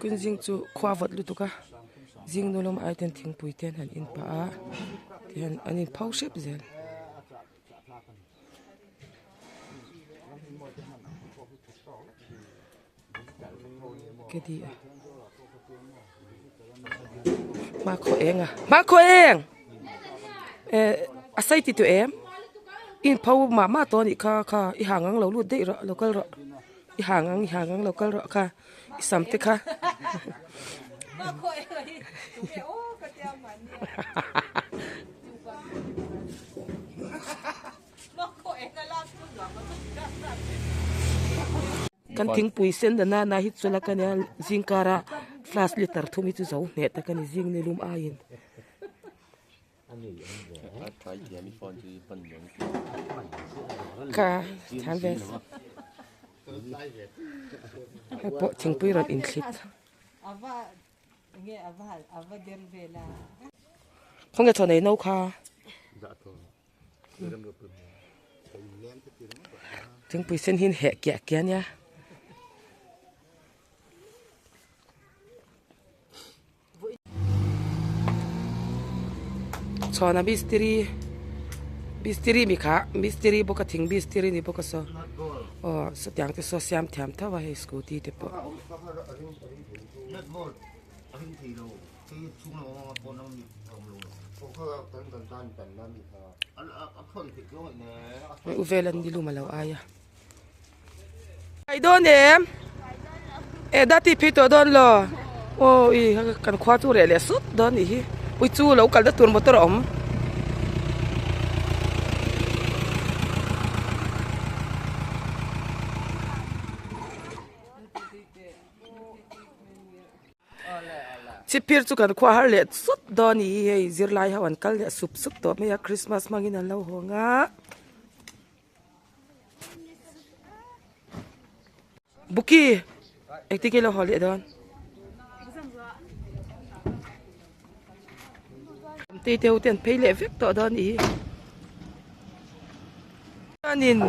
Kun zing chu khua vawt lutuk a zing nu lawm ai ten thingpui te an han in pah a tihian an in pho hrep zel. Hmakhaw eng a hmakhaw eng eh a sei ti tawh em in pho mah mah tawh a nih kha kha i hang ang lo lut daih rawh lo kal rawh i hang ang i hang ang lo kal rawh kha i sam te kha Kan thingpui sen na nana hi chu la ka nia zingkara flask liter thum hi chu zo hneh tak a ni zing ni lum aiin. Ka thiam ve hei pawh thingpui rawn inthlit. Khawnge chaw nei no kha. Thingpui sen hi an heh kiah kiah ania. Chhuana mistiri mistiri mi kha mistiri bawk a thing mistiri ni bawk a saw aw sawtiang te saw siam thiam tho a hei scooty te pawh. U vel an nilum a lo ai a. Kai dawn em? E dati phei tawh dawn lo. Aw i kan khua chu reh leh sut dawn nih hi. Ui chu lo kal na tur motor a awm. Chipir chu kan khua har leh sut dawn a ni hi hei zirlai ho an kal leh sup sup tawh mai a Christmas hmangin an lo hawng a. Buki engtin nge lo haw leh dawn? Tei te ho te an phei leh vek tawh dawn a ni hi. Chuanin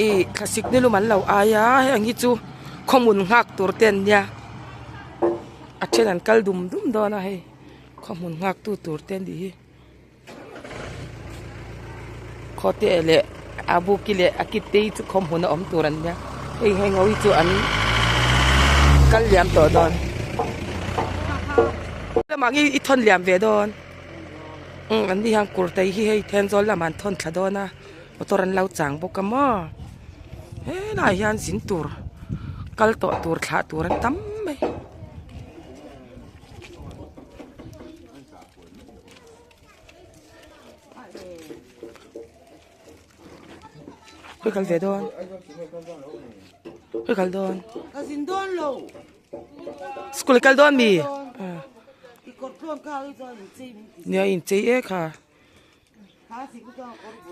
ih thlasik ni lum an lo ai a heng hi chu khawmun nghak tur te an nia a then an kal dum dum dawn a hei khawhmun nghak tu tur te an nih hi khawte leh a buki leh a kit te hi chu khawhmun a awm tur an nia hei heng ho hi chu an kal liam tawh dawn lamah nge i thawn liam ve dawn. Umm an ni hian kurtai hi hei Thenzawl lamah an thawn thla dawn a motor an lo chang bawk a maw helaiah hian zin tur kal tawh tur thlah tur an tam mai. Khawi kal ve dawn khawi kal dawn school kal dawn mi nia in chei e kha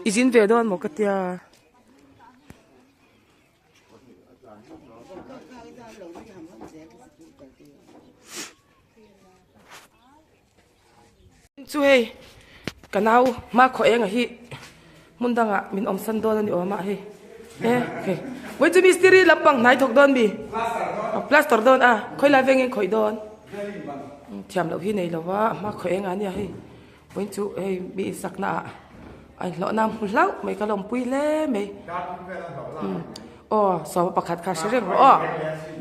i zin ve dawn maw ka tia. Chu hei ka nau hma khaw enga hi hmun dangah min awm san dawn a ni awm a hei e hei vawi chu mistiri lampang hnai thawk dawn mi plaster dawn a khawi lai vengin khawih dawn thiam loh hi nei lo va hma khaw enga ania hei vawi chu hei mi insakna ah a inhlawh na hmu hlauh mai ka lawmpui hle mai. Aw sawma pakhat kha hre reng rawh aw.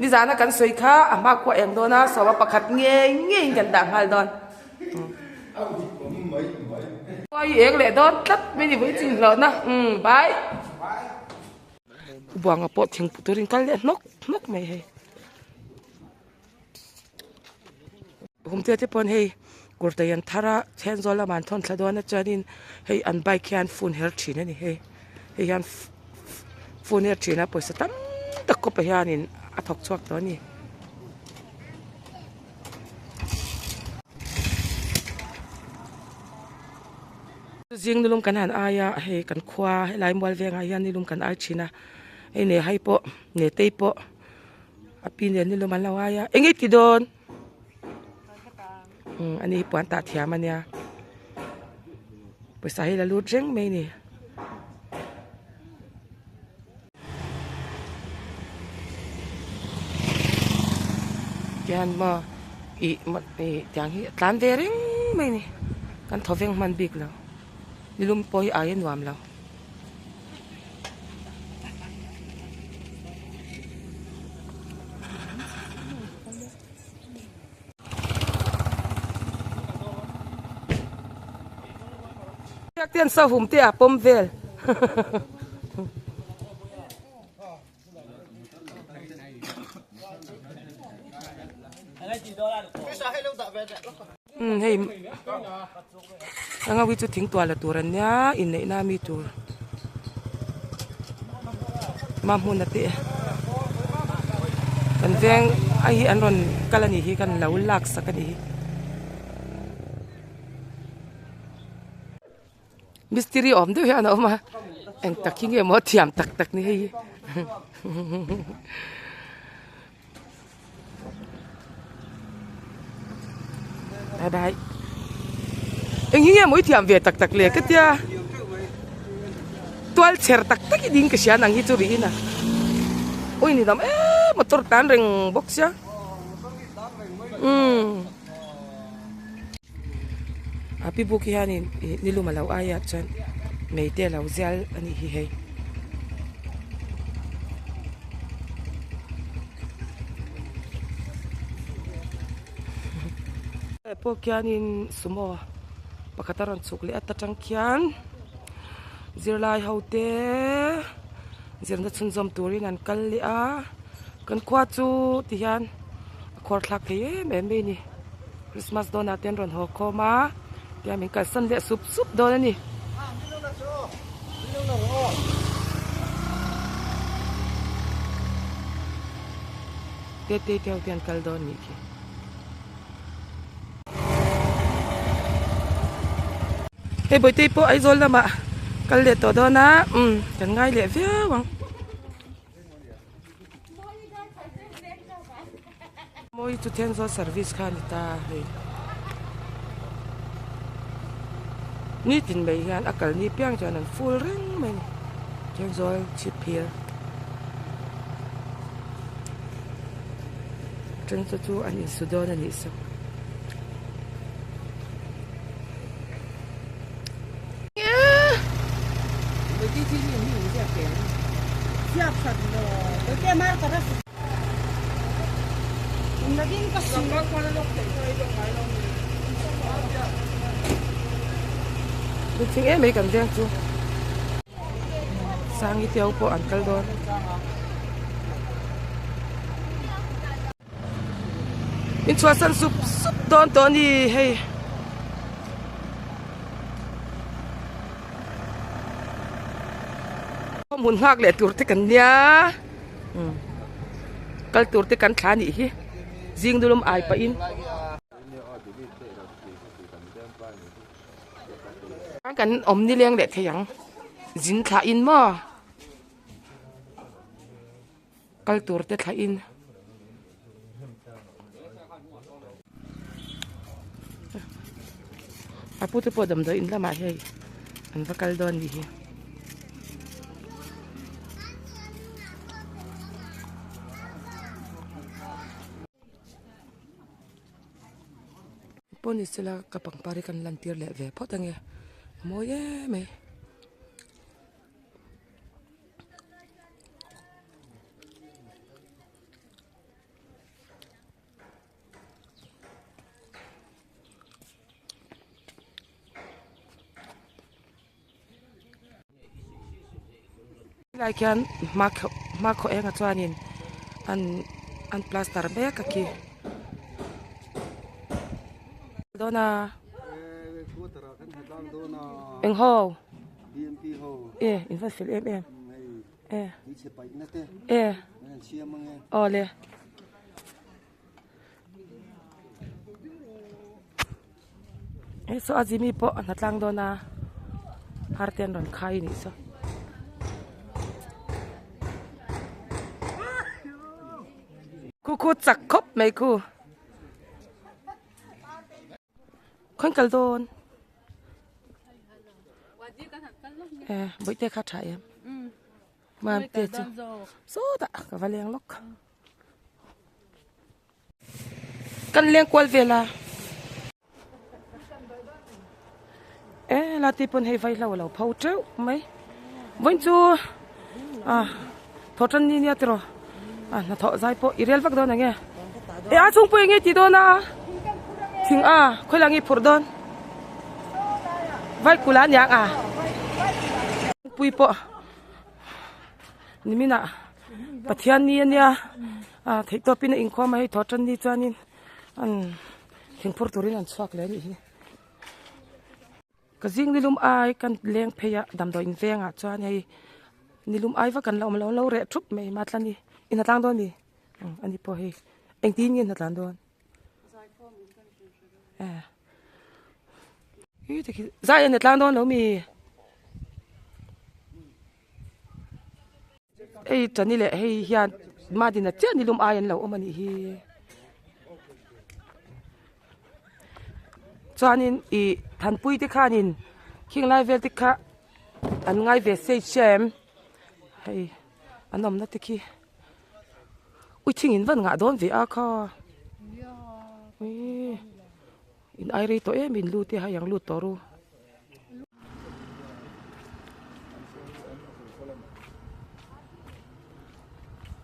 Nizana kan sawi kha a hma kua eng dawn a sawma pakhat ngei ngeiin kan dah nghal dawn. Aw i eng leh dawn tlat mai ni vawi chin hlawhna umm bye. Buanga pawh thingpui turin kal leh hnawk hnawk mai hei. Humte te pawn hei kurtai an thar a Thenzawl lamah an thawn thla dawn a chuanin hei an bike hian phone her thin a ni hei hei hian phone her thin a pawisa tam tak kawp ah hianin a thawk chhuak tawh a ni. Zing nilum kan han ai a hei kan khua helai mual vengah hian nilum kan ai thin a hei ne hai pawh ne tei pawh. A pi nen nilum an lo ngai a eng nge ti dawn umm ani hi puan tah thiam a nia pawisa hi la lut reng mai a ni. Tihian maw ih ih tiang hi a tlan ve reng mai a ni kan thaw veng hman bik lo nilum pawh hi ai a nuam lo. Te an sahum te a pawm vel. Umm hei anga wi chu thing tuah la tur an nia inneihna ami tur hma hmun a te kan veng a hi an rawn kal a nih hi kan lo lak sak a nih hi. Mistiri awm deuh hian a awm a eng tak hi nge maw thiam tak tak ni hei hi bye bye eng hi nge maw i thiam ve tak tak le ka tia tual chher tak tak i ding ka hria nang hi chu rih in a ui ni dam em motor tan reng bawk sia umm. A pi buk hi hianin ih nilum a lo ai a chuan mei te a lo zial a nih hi hei. Pawh khianin sumo pakhat a rawn chhuk leh at atang khian zirlai ho te zirna chhunzawm turin an kal leh a kan khua chu ti hian a khuar thlak thei em em mai a ni Christmas dawnah te an rawn haw khawm a tia min kalsan leh sup sup dawn a ni. Tete te ho te an kal dawn nih khi. Hei Bawitei pawh Aizawl lamah kal leh tawh dawn a umm kan ngai leh viau ang. Mawi chu Thenzawl service kha a ni ta hei. Nitin mai hian a kal ni piang chuan an full reng mai a ni Thenzawl chhip phir. Then chu chu an insu dawn a nih saw. Thing em mai kan veng chu Sangi te ho pawh an kal dawn. Inchhuahsan sup sup dawn tawh a ni hei. Hmun nghak leh tur te kan nia kal tur te kan thla nih hi zing dulum ai pah in. Kan awm nileng leh thei ang zin thlah in maw. Kal tur te thlah in a pu te pawh damdawi in lamah hei an va kal dawn nih hi. Pawh ni sela ka pangpar hi kan lantir leh ve phawt ange a mawi em mai. Helai khian hmakhaw enga chuanin an an plaster mek a khi dawn a eng ho. E in va fel em em e e awle hei saw a zimi pawh a hnatlang dawn a har te an rawn khai a nih saw. Khu khu chak khawp mai khu khawn kal dawn. Eh bawihte kha tha em mam te chu sawtah ka va leng lawk. Kan leng kual vel a. E la ti pawn hei vaihlo a lo pho teuh mai. Vawiin chu ah thaw tan ni nia tiraw ah hnathawh zai pawh i rel vak dawn ang e. E a chhung pawh eng nge tih dawn a thing a khawi lah nge i phurh dawn vai kula aniang a pui pawh niminah Pathian ni ania ah theihtawpin a inkhawm a hei thaw tan ni chuanin an thingphur turin an chhuak leh a nih hi. Ka zing nilum ai kan leng phei a damdawiin vengah chuan hei nilum ai vak an la awm lo an lo reh thup mai Matlani i hnatlang dawn mi ani pawh hei engtin nge hnatlan dawn eh i zai a hnatlang dawn lo mi. Hei tani leh hei hian Madina chiah nilum ai an lo awm a nih hi chuanin ih thanpui te khanin khing lai vel te kha an ngai ve sei chiah em hei an awmna te khi ui thing in van ngah dawn ve a kha ui in ai rei tawh em in lu te hai ang lut tawh ru.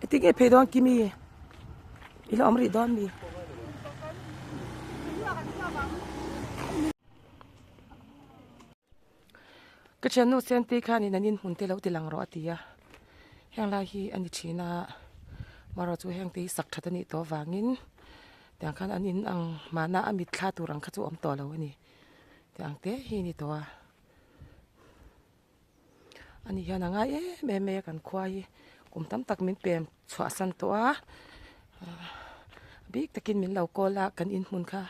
Engtin nge phei dawn Kimi? I la awm rih dawn mi? Ka thiannu Sentei khanin an inhmun te lo ti lang rawh a ti a, heng lai hi a ni thin a, marawh chu heng te hi sak that a nih tawh avangin tiang khan an in ang mahna a mitthla tur ang kha chu a awm tawh lo a ni. Tih ang te hi a ni tawh a ani hian a ngai em em mai a kan khua hi kum tam tak min pem chhuah san tawh a bik takin min lo call a kan inhmun kha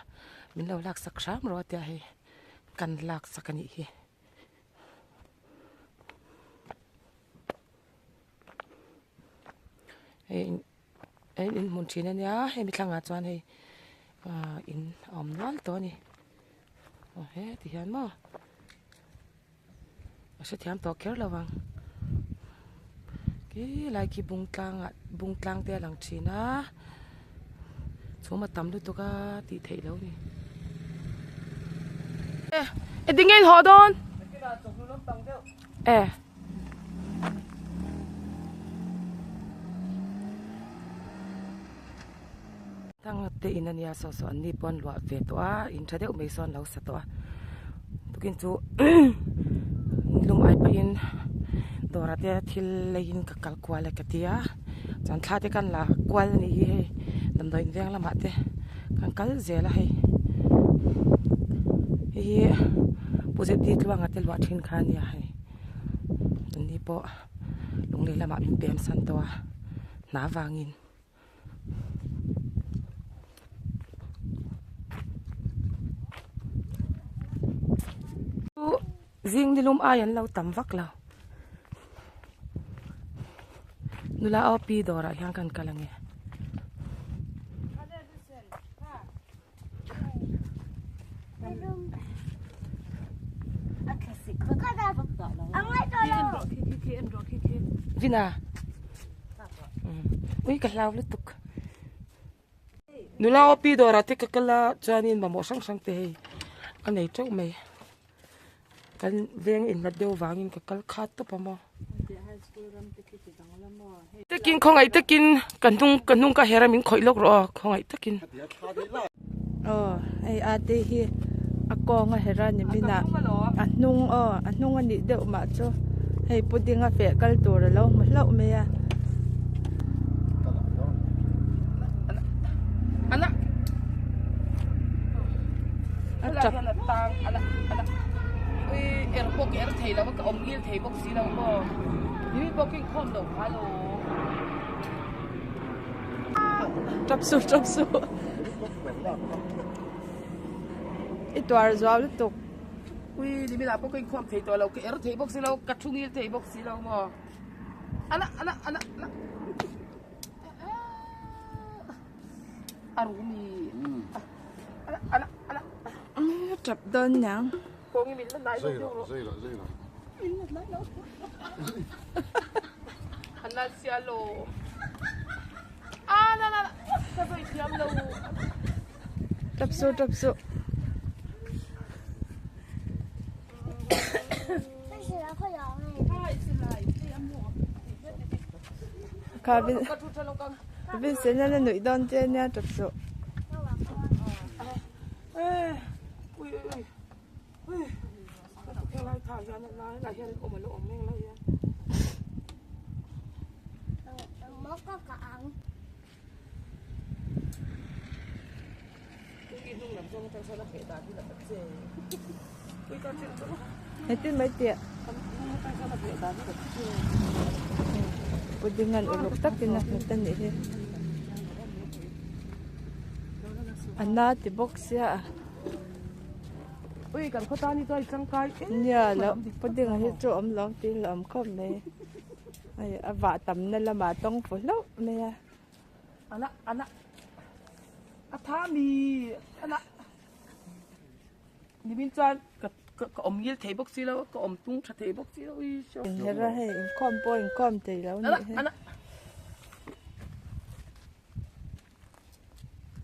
min lo lak sak hram rawh a tia hei kan lak sak a nih hi. Hei in inhmun thin a nia hemi thlangah chuan hei ah in a awm nual tawh a ni aw he ti hian maw a hrethiam tawh kher lo vang khi lai khi bung tlangah bung tlang te a lang thin a chhum a tam lutuk a tih theih loh a ni e tinge in haw dawn e. Thanga te in ania saw saw an ni pawh an luah ve tawh a in tha deuh mai sawn an lo sa tawh a tukin chu lung ai pahin dawr ah te thil leiin ka kal kual a ka ti a chuan thla te kan la kual a nih hi hei damdawiin veng lamah te kan kal zel a hei hei hi Pu Zeti Tluanga te luah thin kha a nia hei. Ni pawh lunglei lamah min pem san tawh a hna vangin zing nilum ai an lo tam vak lo nula aw pi dawrah hian kan kal ange. Vina ui ka hlau lutuk nula aw pi dawrah te ka kal a chuanin mamawh hrang hrang te hei a nei teuh mai. Kan veng inhlat deuh vangin ka kal khat tawp a maw. Takin khawngaih takin ka hnung ka hnung ka her a min khawih lawk rawh aw khawngaih takin. Aw hei a te hi a kawng a her a ni min ah a hnung aw a hnung a nih deuh mah chu hei pudding a feh kal tur a lo hmu hlauh mai a. A tap Tap suh tap suh I tuar zuau lutuk. Ui nimin ah pawh ka inkhawm thei tawh lo ka er thei bawk si lo ka thu ngil thei bawk si lo maw. Ana ana ana ana a rumi ana ana ana Tap dawn niang. Tap suh tap suh. Kha Vin Vincent hian a nuih dawn che ania tap suh. Hetin mai teh pudding an uluk takin a hmet a nih hi a na ti bawk sia a nia lo pudding ah hi chu awm lo tih la awm khawp mai hei a vah tamna lamah tawng fu hlauh mai a. Ana ana a tha mi ana nimin chuan ka ka awm ngil thei bawk si lo ka awm tung tha thei bawk si lo ui sure. Inher a hei inkhawm pawh inkhawm thei lo nih hi. Ana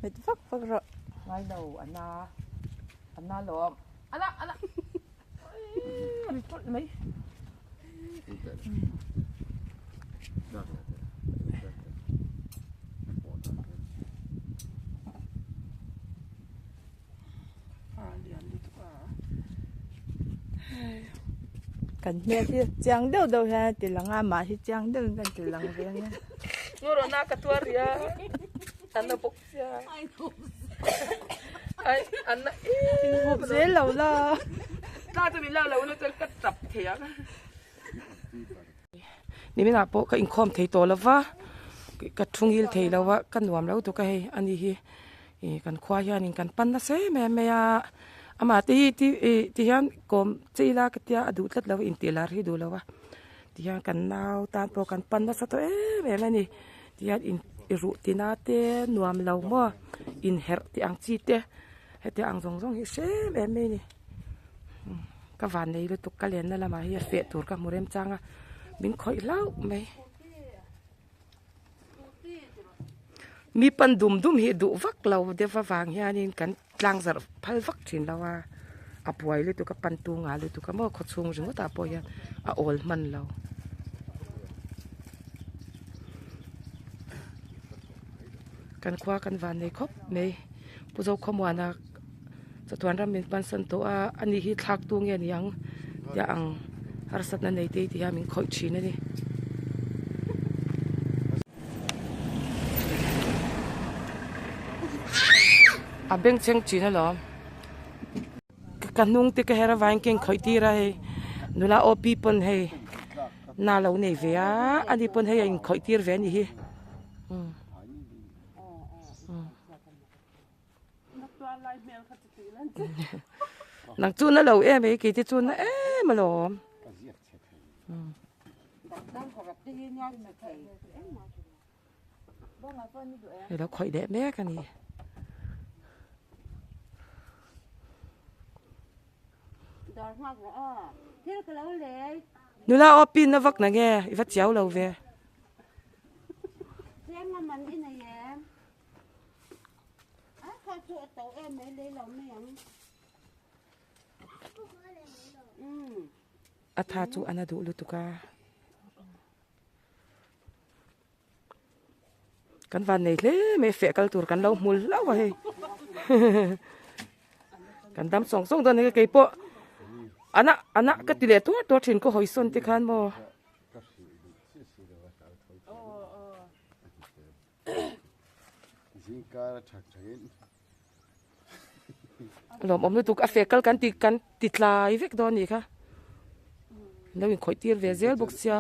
Met vak vak rawh. Ngai lo ana ana lawm ana ana ui ri tawlh mai. Kan hmel hi chiang deuh deuh hian a ti lang a amah hi chiang deuhin kan ti lang ve ania. Ngurona ka tuar ria an a bawk sia ai an a In hup zel lo la. Tla chu min la lo na chuan ka tap thei ang. Niminah pawh ka inkhawm thei tawh lo va, ka thu ngil thei lo va, ka nuam lo tuk a hei a ni hi ih kan khua hianin kan pan nasa em em mai a, amah te hi ti ih ti hian kawm che ila ka tia a duh tlat lo a intih lar hi duh lo a, ti hian kan nau tan pawh kan pan nasa tawh em em a ni, ti hian in ruh tina te nuam lo maw inherh tih ang chi te hetiang ang zawng zawng hi hre em em mai a ni. Ka van nei lutuk ka lenna lamah hi a feh tur ka hmu rem chang a, min khawih hlauh mai. Mi pan dum dum hi duh vak lo deuh avang hianin kan tlang zarh phal vak thin lo a, a buai lutuk a pan tu ngah lutuk a maw khawchhung ringawt ah pawh hian a awl hman lo. Kan khua kan van nei khawp mai Pu Zokhawmuana. Chatuan ram min pansan tawh a, ani hi thlak tu nge ni ang tia ang harsatna nei te hi ti hian min khawih thin a ni. A bengchheng thin alawm. Ka hnung te ka her avangin ka inkhawih tir a hei nula OP pawn hei na lo nei ve a, ani pawn hei a inkhawih tir ve a ni hi. Nang chu na lo em ei kei te chu na em alawm. Hei lo khawih leh mek a ni. Nula aw pin na vak na nge i va chiau lo ve. A tha chu a na duh lutuk a. Kan van nei hle mai feh kal tur kan lo hmu hlauh a hei. Kan dam sawng sawng dawn a keipawh ana ana ka ti leh tuar tuar thin ka hawi sawn te khan maw. Lawmawm lutuk a feh kal kan ti kan ti tlai vek dawn anih kha lo inkhawih tir ve zel bawk sia.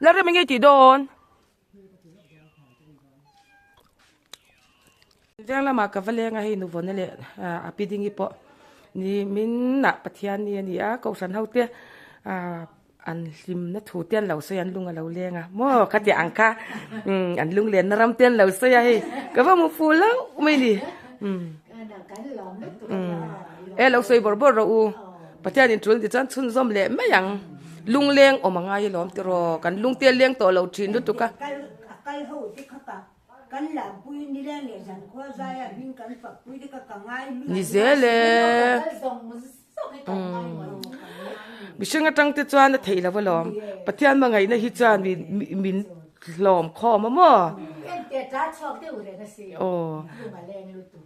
La rem enge tih dawn. Veng lamah ka va leng a hei Nuvawna leh a pi Dingi pawh ni min ah Pathian ni a ni a Kohhran ho te ah an hlimna thu te an lo sawi a an lung a lo leng a maw khatiang ang kha umm an lung lenna ram te an lo sawi a hei ka va hmu fuh hlauh mai a ni umm e lo sawi bawrh bawrh rawh u Pathian in tul ti chuan chhunzawm leh mai ang. Lungleng awm a ngai alawm tiraw, kan lungte a leng tawh lo thin lutuk a. Ni zel e. Mihring atang te chuan a theih lo alawm. Pathian hmangaihna hi chuan min hlawm khawm a maw? Aw.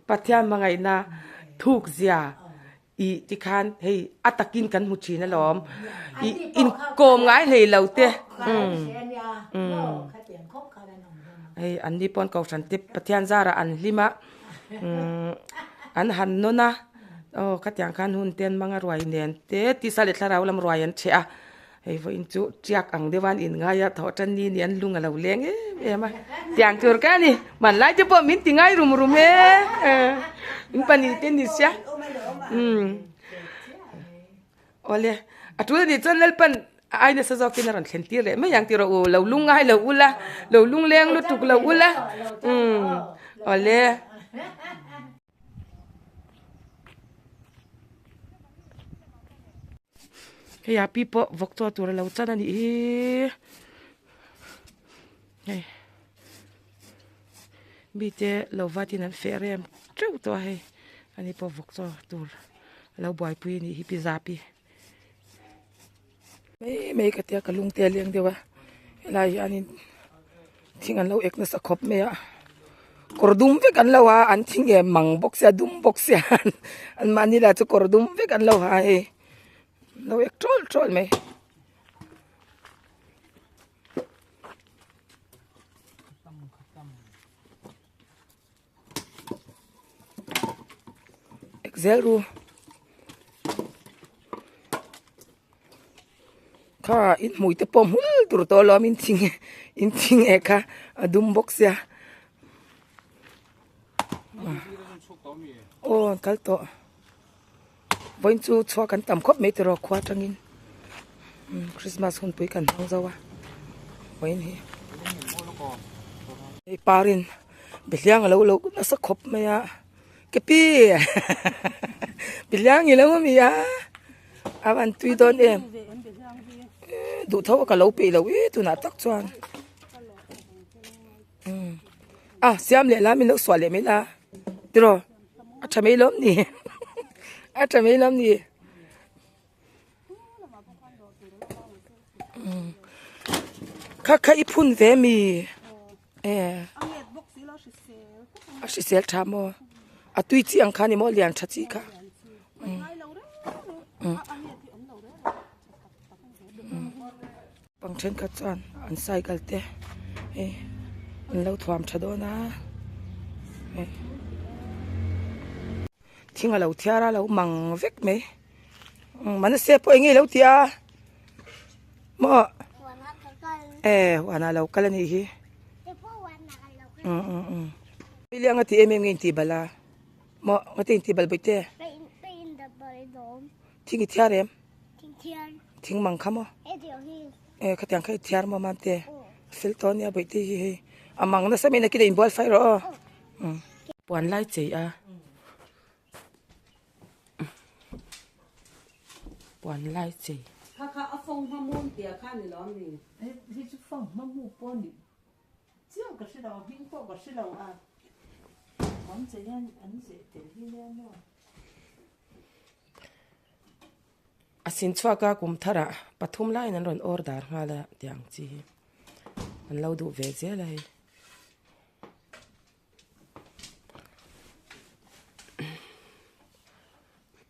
Pathian hmangaihna thuk zia i tikhan hei a takin kan hmu thin alawm. I inkawm ngai hlei lo te. Hei an ni pawn kohhran te Pathian zarah an hlim a. An han nawn a, aw khatiang khan hun te an hmang a ruai nen te tisa leh thlarau lam ruai an cheh a, hei vawiin chu tiak ang deuh a an inngai a thawh tan ni ni an lung a lo leng em em a, tiang tur kha a ni hmanlai te pawh min ti ngai rum rum e, in pahnih te ni sia umm. Awle, a tul anih chuan Lalpan a ai nasa zawkin a rawn thlen tir leh mai ang tih rawh u, lo lung ngai lo ula, lo lung leng lutuk lo ula, umm awle. Hei a pi pawh vawk chaw tur a lo chan a nih hi, hei mite lo vatin an feh rem teuh tawh a hei ani pawh vawk chaw tur. A lo buaipui a nih hi pi zapi mai mai ka tia ka lung te a leng deuh a helai hianin thing an lo ek nasa khawp mai a kawr dum vek an lo ha a an thing em mang bawk sia dum bawk sia an mahni lah chu kawr dum vek an lo ha a hei an lo ek tawl tawl mai. Zel ru kha in hmui te pawh hmul tur tawh alawm in thing in thing eh kha a dum bawk sia aw an kal tawh vawiin chu chhuak an tam khawp mai tiraw khua atangin christmas hunpui kan hmang zo a vawiin hi hei parin behliang alo lo nasa khawp mai a. Ka pi Biliang i lo a mi a a van tui dawn em duh tho a ka lo peih lo e tunah tak chuan a siam leh la min lo suah leh mai la tiraw a tha mai lawm ni a tha mai lawm ni. Kha kha i phun ve mi e a hrisel tha maw a tui chi ang kha ni maw lian tha chi kha pang thenkhat chuan an cycle te hei an lo thuam tha dawn a hei thing a lo thiar a lo mang vek mai. Manase pawh eng nge lo ti a maw e huanah lo kal a nih hi Piliang a ti em em nge in tih bal a maw ngate in tih bal bawih te thing i thiar em thing mang kha maw e khatiang kha i thiar maw mam te fel tawh ania bawih te hi hei a mang nasa mai nakin a inbual fai rawh aw puan lai chei a. Puan lai chei. Kha kha a fawng hma mum tia kha ni lo ni. Hei chu fawng hma mu pawh ni chiang ka hre lo a hming pawh ka hre lo a puan chei hian an zeh tel hi nia maw. A sin chhuak a kum tharah pathum laiin an rawn order nghal a tiang chi hi an lo duh ve zel a hei.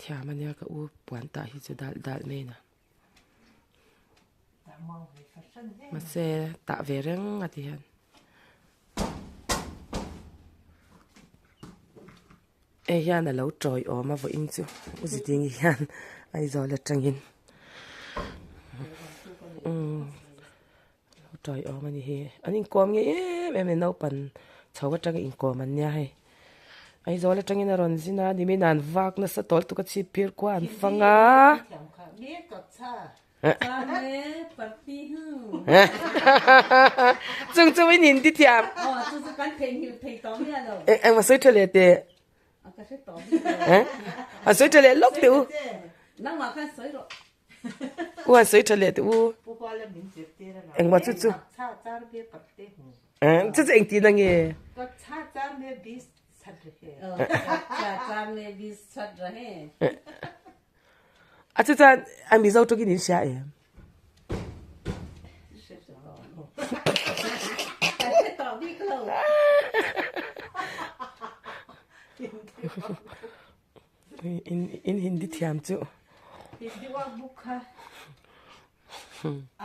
Thiam ania ka u puan tah hi chu dal dal mai na mahse tah ve reng a ti hian hei hian alo tawi awm a vawiin chu u ziding hian Aizawl atangin umm. Tawi awm a ni hi an inkawm nge em em a ni naupan chho atanga inkawm an nia hei Aizawl atangin a rawn zin a nimin an vak nasa tawl tuk a chhip phir khua an fang a chung chu in in ti thiam engmah sawi tha leh teh a sawi tha leh lawk teh u. U han sawi tha leh teh u. Engmah chu chu. Chu chu engtin ange? A chu chuan a Mizo tawkin in hria em? In Hindi thiam chu. Hindi workbook kha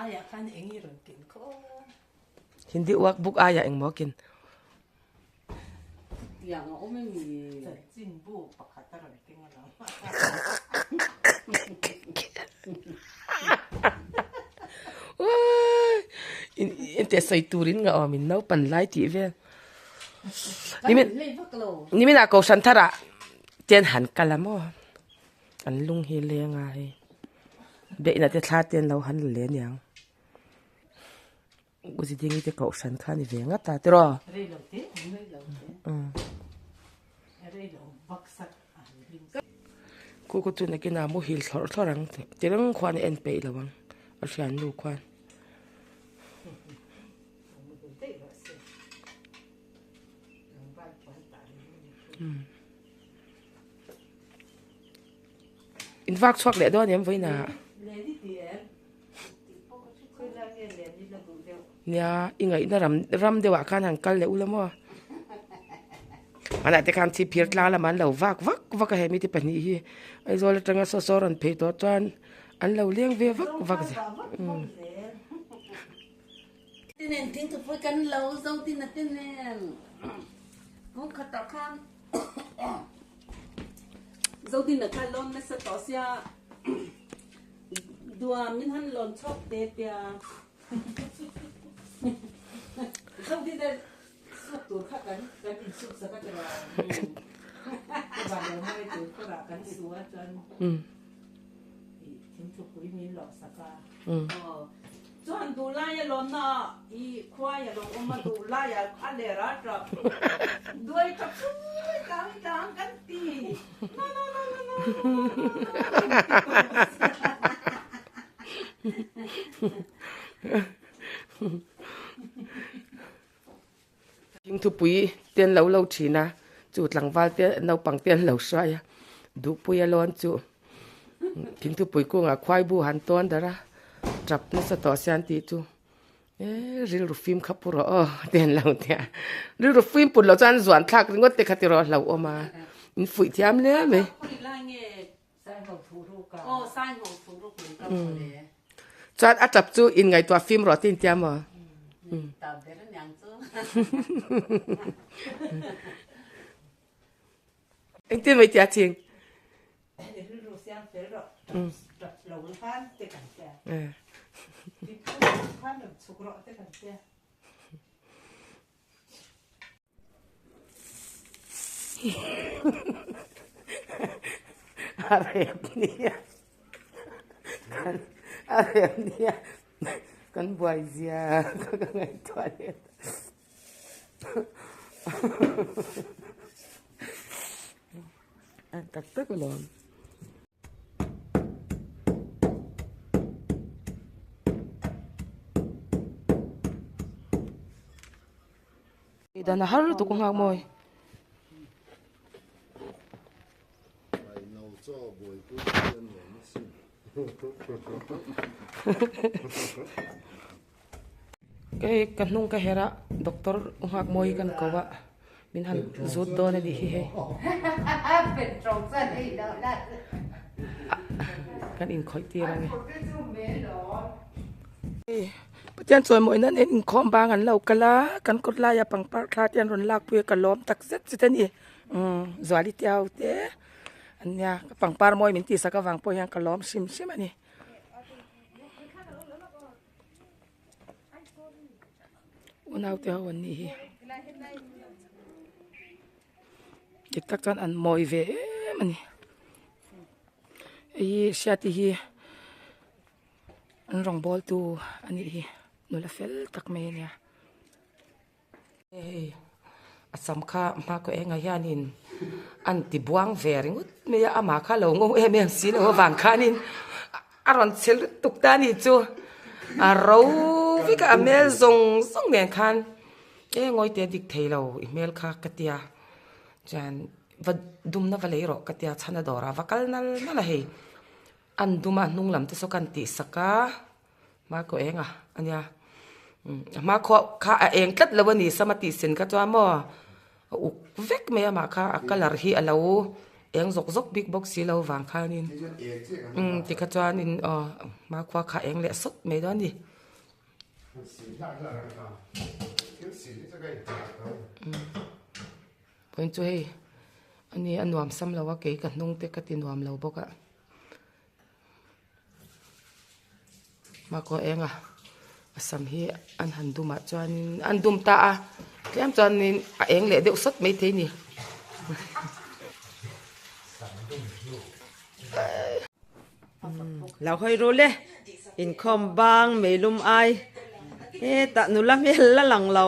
aiah khan eng i rawn ken khaw. Hindi workbook aiah eng maw ken. Tiang a awm emi? Chanchin bu pakhat a rawn keng alawm. In te sawi turin nga awm in naupan lai tih vel. Nimin ah kohhran thar ah ten han kal a maw an lung hi leng a hei beihna te thla te an lo han la leh aniang Uzidingi te kohhran kha a ni ve ngat a tiraw. Khu khu chu nakinah muhil thlawrh thlawrh ang tireng khuan a en peih lo ang a thiannu khuan. In vak chhuak leh dawn em vawiinah? Nia i ngaihna ram ram deuhah khan han kal leh ula maw? Hmanah te khan chhipphir tlang lamah an lo vak vak vak a he mite pahnih hi Aizawl atanga saw saw rawn phei tawh chuan an lo leng ve vak vak zel. Tinen thingthupui kan lo zo tin a tinen kawng khatah khan zo tin a kha lawn nasa tawh sia duam in han lawn chhawk te tia zo tin a suk tur kha kan kan insuk sak a ti rawh van lo mawi tur kawrah kan su a chuan thingthupui min lawh sak a. Chuan duhlaia lawnna ah i khuai a lo awm a, duhlaia a ler a tap duai tap sui tlang tlang kan ti no no no no no Thingthupui te an lo lo thin a, chu tlangval te naupang te an lo hruai a, duhpui a lawn chu thingthupui kungah khuai bu han tawn darh a, tap nasa tawh sia an tih chu eee rilru fim kha pu rawh aw te an lo ti a, rilru fim put loh chuan zuan thlak ringawt te kha ti rawh a hlauhawm a, in fuih thiam hle mai. Chuan a tap chu in ngaihtuah fim rawh tih intia maw? Engtin mai tia ching? A rep nia kan a rep nia kan buai zia ka ka ngaihtuah leh ta tak tak alawm. Dan a har lutuk a nghak mawi. Hei ka hnung ka herh a doctor u nghak mawi kan ko a min han zut dawn a nih hi hei. Kan inkhawih tir ang e. Pathian chuan mawi nan en inkhawm bang an lo kal a, kan kawt laia pangpar thla te an rawn lak pui a ka lawm tak zet zet a ni umm Zuali te ho te an nia ka pangpar mawi min tihsak avang pawh hian ka lawm hrim hrim a ni. Unau te ho an nih hi dik tak chuan an mawi ve em a ni hei hi hriati hi. An rawngbâwl tu a nih hi nula fel tak mai a nia hei a sam kha hma kaw engah hianin an ti buang ve ringawt mai a amah kha a lo ngo em em si lo avang khanin. A rawn chhe lutuk ta a nih chu. A ro vek a, a hmel zawng zawng nen khan e ngawi te dik thei lo i hmel kha ka tia. Chuan va dumna va lei rawh ka tia chhana dawrah va kal nal nal a hei. An dum a hnung lam te saw kan tih sak a hma kaw eng a ania a hma khaw kha a eng tlat lo a ni sama tih sen kha chuan maw a uk vek mai a mah kha a colour hi a lo eng zawk zawk bik bawk si lo vang khanin umm tikha chuanin aw hma khua kha a eng leh sawt mai dawn a ni. Vawiin chu hei ani a nuam sam lo a kei ka hnung te ka ti nuam lo bawk a mahkaw eng a a sam hi an han dum ah chuanin an dum ta a tlem chuanin a eng leh deuh sawt maithei a ni. Lo hawi rul e, inkhawm bang meilum ai hetah nula hmel la lang lo.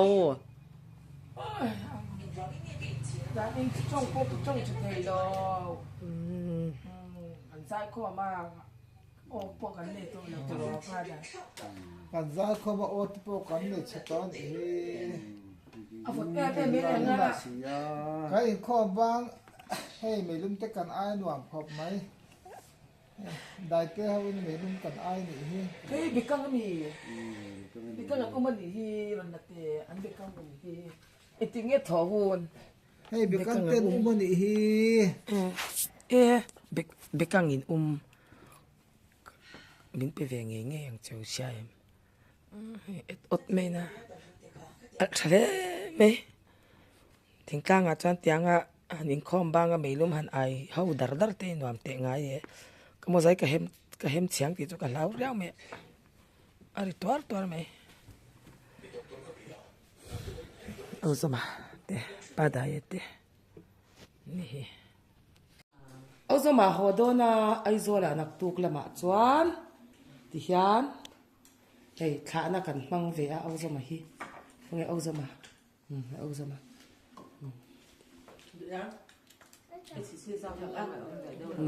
Kan zaikhawm a aw te pawh kan nei chhe tawh a nih hi. Kan inkhawm bang hei meilum te kan ai nuam khawp mai. Daite ho in meilum kan ai nih hi. Hei bekang ami bekang an awm anih hi rawn la teh an bekang awm hi engtik nge thaw hun. Hei bekang te an awm anih hi. E bekang in awm min pe ve ngei ngei ang cheu sia em et awt mai na alh tha hle mai. Thingtlangah chuan tianga han inkhawm banga meilum han ai ho dar dar te nuam teh ngai e. Ka mawzai ka hem ka hem chhiang tih chu ka hlau riau mai a, a ri tuar tuar mai. Aw zawma te pa dai te ni hi. Aw zawma haw dawn a Aizawl ah naktuk lamah chuan tihian hei thlahna kan hmang ve a aw zawma hi khawnge aw zawma.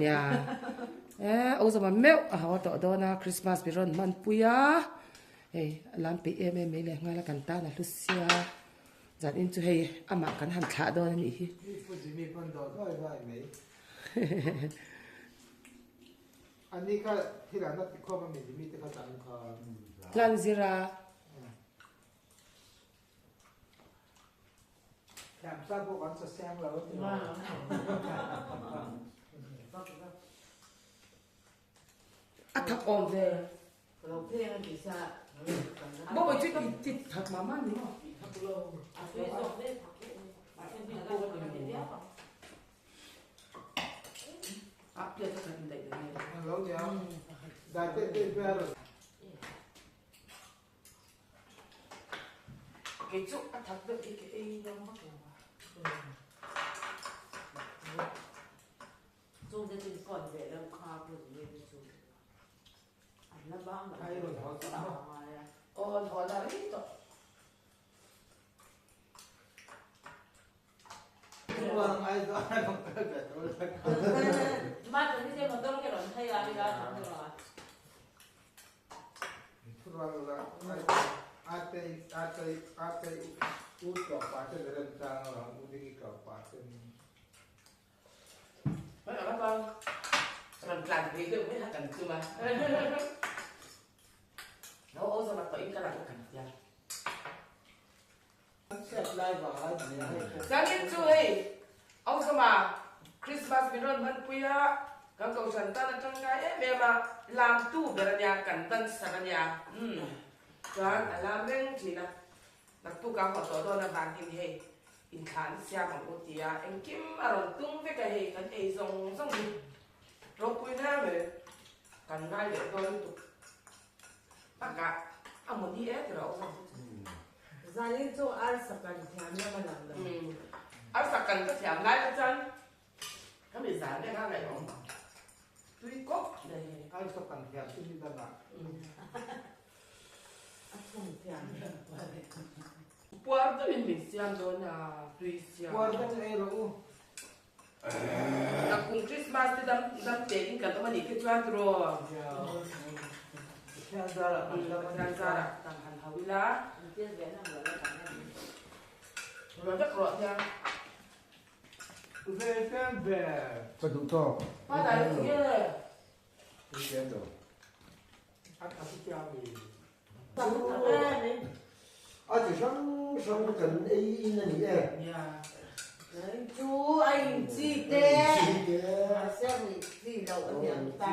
Nia e o zama meuh a haw tawh dawn a Christmas bi rawn hman pui a hei a lam peih em em mai leh nghal a kan tan a hlu sia zan in chu hei amah kan han thlah dawn a nih hi. Tlan zira. A thak awm ve. Bawi chu i ti thak mah mah ni maw? A plate a khat in daih lo nge. Kei chu a thak deuh hi ka ei ngam vak lo a. Chung te chu kawn ve deuh kha pawh ni nge chu. An la bang lo. Ai rawn haw tawh maw? Aw an haw na rei tawh. Chuan ai zawh ai rawn kal ve tawh la. Ma chuan ni te motor ke rawn thei a ni la thang deuh a. Zanin chu hei Auzama Christmas min rawn hmanpui a, kan kohhran tan a tangkai em em a, lamtu ber a nia, kan dancer a nia, umm chuan a lam reng thin a, naktuk a haw tawh dawn avangin hei inthlan siam ang u tia engkim a rawn tung vek a hei kan ei zawng zawng hi ropui na mai kan ngai leh dawn lutuk. Bakah a mut hi e ti rawh u. Zanin chu arsa kan thiam lama lang lo. Arsa kan ka thiam lai te chuan ka mi zan vek a ngaihawm tui kawp mai hi. Arsa kan thiam chu ni dangah. A thum thiam reng pawh ni. Puar deuhin min siam dawn a tui siam. Puar deuhin ei rawh u. Ka kum Christmas te dam dam te in kan awm a nih khi chuan tiraw. Pathian zarah kan han hau ila. Ruah vek ruah hian. Ka duh tawk. A chi hrang hrang kan ei in a ni e. Chu a in chi te mahse ruih chi loh a ni ang ta.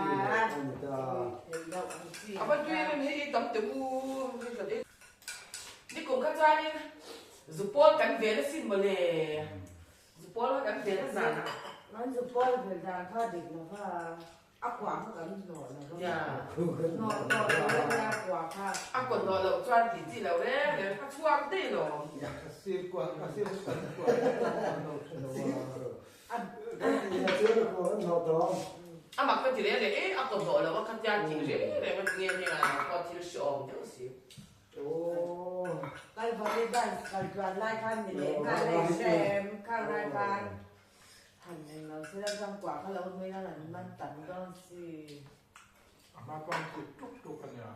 A va tui em em hi i tam teh u. Nikum kha chuanin Zupawl kan vel asin mawle. Zupawl kha kan vel a zan ah. Kan zupawl vel dan kha dik lo va, a kua kha kan hnawh lo va. Hnawh tawh lo a nia kua kha. A kua hnawh loh chuan tih chi lo reng reng a chhuak daih lo. Sir kua a sir kan kua kan lo tha lo a. A mak ka ti reng reng e, a kua hnawh lo a khatia tih reng reng a tinge heng ah nang pawh thil hreawm deuh si. Kalvari dance kal tluan lai khan ni leh nghal a inhrem khang lai khan han eng lo sila chuan kuah kha lo hmui nan an man tam dawn si. A hma pawh an kut tuk tuk a nia.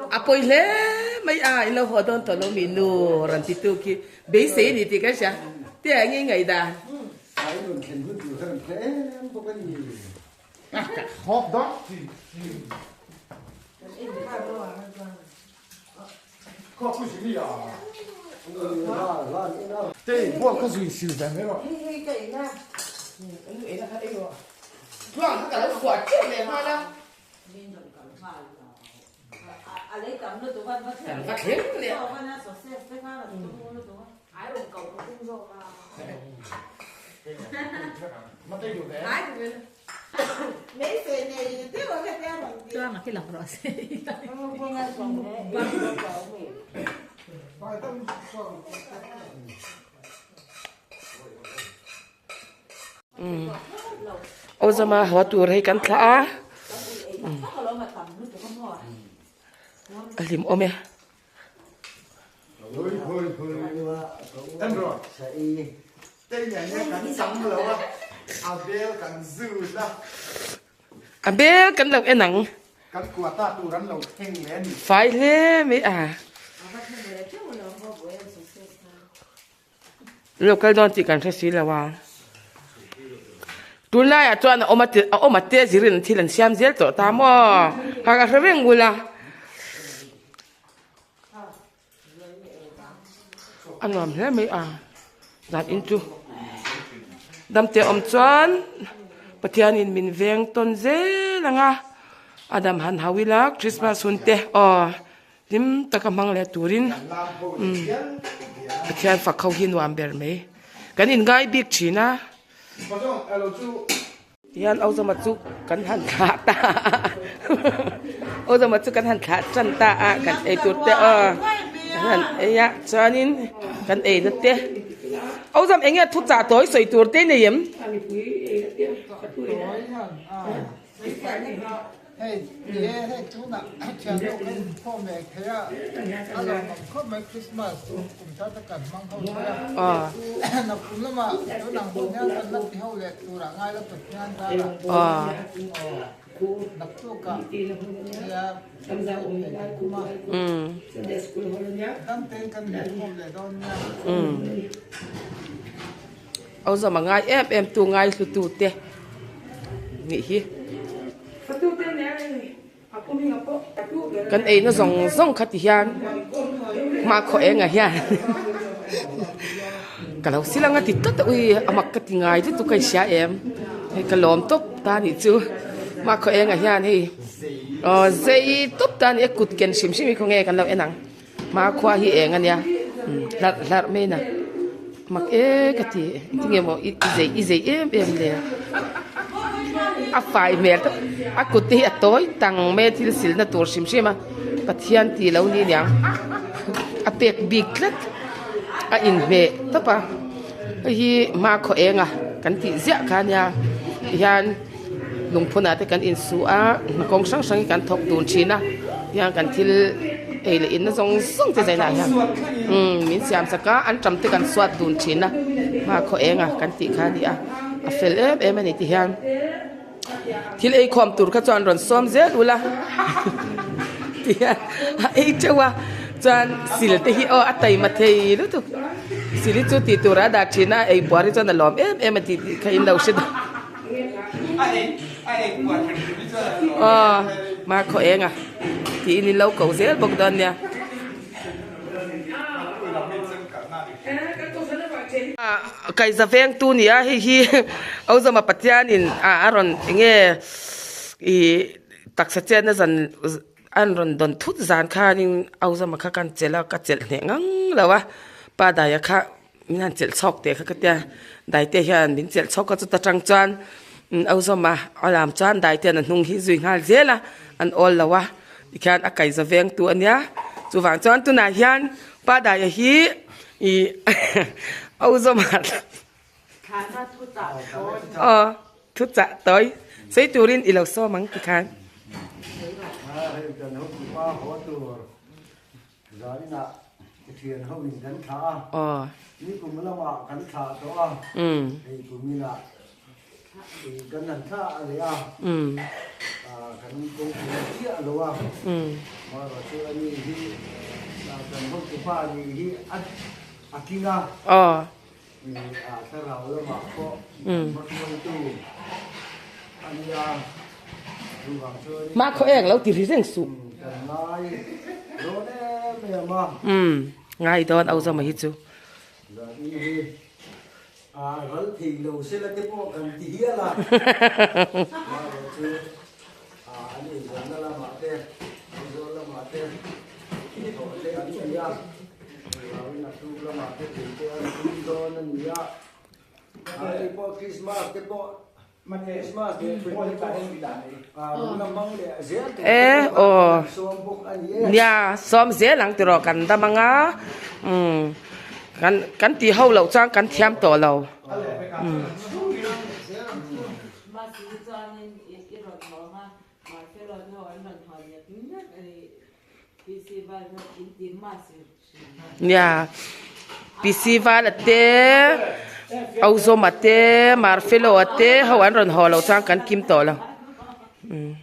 A pawi hle mai a, in lo haw dawn tawh lo mi nu rawn ti tu khi beisei a ni tih ka hria te ah nge ngaihdan. Ozama haw tur hei kan thlah a a hlim awm e. A bel kan lo en ang. Fai hle mai a. Lo kal dawn tih kan hre si lo a. Tunlaiah chuan a awm a a awm a te zirin thil an siam zel tawh ta maw? Kha ka hre reng bul a. A nuam hle mai a zan in chu. Damte awm chuan Pathianin min veng tawn zel ang a, a dam han hau ila Christmas hun te aw. Hlim taka hmang leh turin Pathian fak ho hi nuam ber mai. Kan inngai bik thin a. Tihian Ozama chu kan han thlah ta a. Ozama chu kan han thlah tan ta a kan ei tur te aw kan han ei a chuanin kan ei na te. Ozam enge thu chah tawi sawi tur te nei em? Hei ni e, hei tunah thiannu ka inkhawm ve thei a, a lawmawm khawp mai Christmas kum thar te kan hmang ho thei a, nakum lamah tunang hun hian kan la ti ho leh turah ngai la Pathian zarah aw naktukah nia thei kan kum a, dam tein kan inkhawm leh dawn nia. Ozam a ngai em em tu ngai hlu tu te nih hi. Kan ei na zawng zawng kha ti hian hma khaw eng ah hian ka lo sil anga ti tlat a ui a mak ka ti ngai lutuk ka inhria em hei ka lawm tawp ta nih chu hma khaw eng ah hian hei. Aw zei tawp ta a ni a kut ken hrim hrim hi khawnge kan lo en ang hmakhua hi eng a nia hlarh hlarh mai na mak e ka ti tinge maw i zei i zei em em le a fai hmel tawp a kut te hi a tawi tang mai a thil silna tur hrim hrim a Pathian tih lo ni aniang a pek bik tlat a inhmeh tawp a hei hi hmakhua eng a kan tih ziah kha ania tihian. Lungphunah te kan insuh a hna kawng hrang hrang hi kan thawk dun thin a tiang kan thil ei leh inna zawng zawng te zainah hian umm min siam chak a an tam te kan suat dun thin a hmakhaw eng a kan tih kha a ni a a fel em em a ni ti hian thil ei khawm tur kha chuan rawn sawm zel ula ti hian a ei teuh a chuan sil te hi aw a taima thei lutuk sil hi chu tih turah a dah thin a ei buar hi chuan a lawm em em a tih tih kha in lo hre dawn. Aw ma khaw eng a tiin in lo ko zel bawk dawn nia. Kaiza veng tu nia hei hi Ozama Pathianin a rawn enge ih taksa chenna zan an rawn dawn thut zan khanin Ozama kha kan chelh a ka chelh hneh ngang lo a pa daia kha. Min han chelh chhawk teh kha ka tia, Daite hian min chelh chhawk a chuta tang chuan Ozawma a lam chuan Daite hian a hnung hi zui nghal zel a, an awl lo a, tikhian a kaiza veng tu a nia, chuvang chuan tunah hian Pa Daia hi ih Ozawma aw thu chah tawi sawi turin i lo sawm ang tikhan. Zaninah i thian ho in kan thlah a, ni kum lamah kan thlah tawh a, hei kum inah kan han thlah a leh a, kan kawngpui a chiah lo a, amaherawh chu a ni hi kan hotupa ni hi a tling a, thlarau lamah pawh kan hmahruaitu a nia, chuvang chuan Hma khaw eng lo ti ri reng suh. Kan ngai dawn em em a. Umm ngai dawn au zawma hi chu. Zani hi a ral thei lo sela te pawh kan ti hial a. Amaherawh chu an eizawnna lamah te, Aizawl lamah te thawh te an ti a, Rauin a tuk lamah te thei te an tum dawn a ni a. Hei pawh Krismas te pawh Krismas leh thut te pawh a la hmang leh zel tur te pawh kan sawm bawk a ni e. Nia, sawm zel ang tiraw kan dam ang a, umm kan kan tih ho loh chuan kan thiam tawh lo. Umm. Nia, PC Vala te, Auzawma te, Marfelo-a te ho an rawn haw loh chuan kan kim tawh lo. Umm.